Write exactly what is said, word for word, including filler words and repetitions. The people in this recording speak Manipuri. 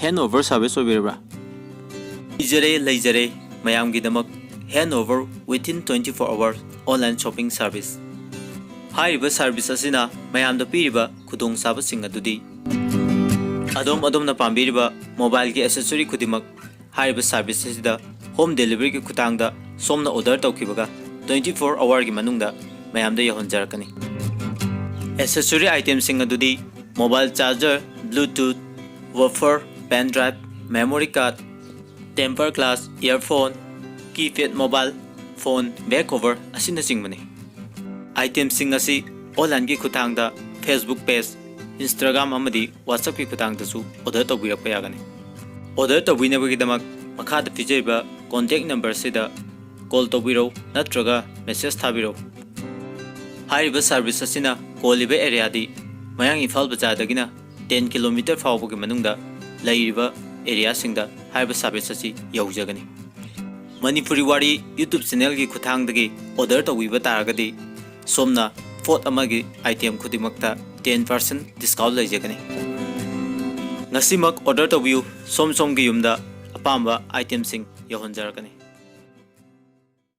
Hand over service ꯑꯣꯏꯕꯤꯔꯕ꯭ꯔꯥ? ꯂꯩꯖꯔꯦ, ꯂꯩꯖꯔꯦ꯫ ꯃꯌꯥꯝꯒꯤꯗꯃꯛ hand over within twenty four hours online shopping service꯫ ꯍꯥꯏꯔꯤꯕ service ꯑꯁꯤꯅ ꯃꯌꯥꯝꯗ ꯄꯤꯔꯤꯕ ꯈꯨꯗꯣꯡꯆꯥꯕꯁꯤꯡ ꯑꯗꯨꯗꯤ ꯑꯗꯣꯝ ꯑꯗꯣꯝꯅ ꯄꯥꯝꯕꯤꯔꯤꯕ mobileꯒꯤ accessory ꯈꯨꯗꯤꯡꯃꯛ ꯍꯥꯏꯔꯤꯕ service ꯑꯁꯤꯗ home deliveryꯒꯤ ꯈꯨꯠꯊꯥꯡꯗ ꯁꯣꯝꯅ order ꯇꯧꯈꯤꯕꯒ twenty four hourꯒꯤ ꯃꯅꯨꯡꯗ ꯃꯌꯥꯝꯗ ꯌꯧꯍꯟꯖꯔꯛꯀꯅꯤ꯫ Accessory itemꯁꯤꯡ ꯑꯗꯨꯗꯤ mobile charger, Bluetooth, woofer, pen drive, memory card, tempered glass, earphone, keypad mobile phone, back cover ꯑꯁꯤꯅꯆꯤꯡꯕꯅꯤ꯫ Itemꯁꯤꯡ ꯑꯁꯤ onlineꯒꯤ ꯈꯨꯠꯊꯥꯡꯗ Facebook page, Instagram ꯑꯃꯗꯤ WhatsAppꯀꯤ ꯈꯨꯠꯊꯥꯡꯗꯁꯨ order ꯇꯧꯕꯤꯔꯛꯄ ꯌꯥꯒꯅꯤ꯫ Order ꯇꯧꯕꯤꯅꯕꯒꯤꯗꯃꯛ ꯃꯈꯥꯗ ꯄꯤꯖꯔꯤꯕ contact numberꯁꯤꯗ call ꯇꯧꯕꯤꯔꯧ ꯅꯠꯇ꯭ꯔꯒ message ꯊꯥꯕꯤꯔꯧ꯫ ꯍꯥꯏꯔꯤꯕ service ꯑꯁꯤꯅ ꯀꯣꯜꯂꯤꯕ areaꯗꯤ ꯃꯌꯥꯡ ꯏꯝꯐꯥꯜ ꯕꯖꯥꯔꯗꯒꯤꯅ ten kilometer ꯐꯥꯎꯕꯒꯤ ꯃꯅꯨꯡꯗ ꯂꯩꯔꯤꯕ areaꯁꯤꯡꯗ ꯍꯥꯏꯔꯤꯕ service ꯑꯁꯤ ꯌꯧꯖꯒꯅꯤ꯫ ꯃꯅꯤꯄꯨꯔꯤ ꯋꯥꯔꯤ YouTube channelꯒꯤ ꯈꯨꯠꯊꯥꯡꯗꯒꯤ order ꯇꯧꯕꯤꯕ ꯇꯥꯔꯒꯗꯤ ꯁꯣꯝꯅ ꯄꯣꯠ ꯑꯃꯒꯤ item ꯈꯨꯗꯤꯡꯃꯛꯇ ten percent discount ꯂꯩꯖꯒꯅꯤ꯫ ꯉꯁꯤꯃꯛ order ꯇꯧꯕꯤꯌꯨ, ꯁꯣꯝ ꯁꯣꯝꯒꯤ ꯌꯨꯝꯗ ꯑꯄꯥꯝꯕ itemꯁꯤꯡ ꯌꯧꯍꯟꯖꯔꯛꯀꯅꯤ꯫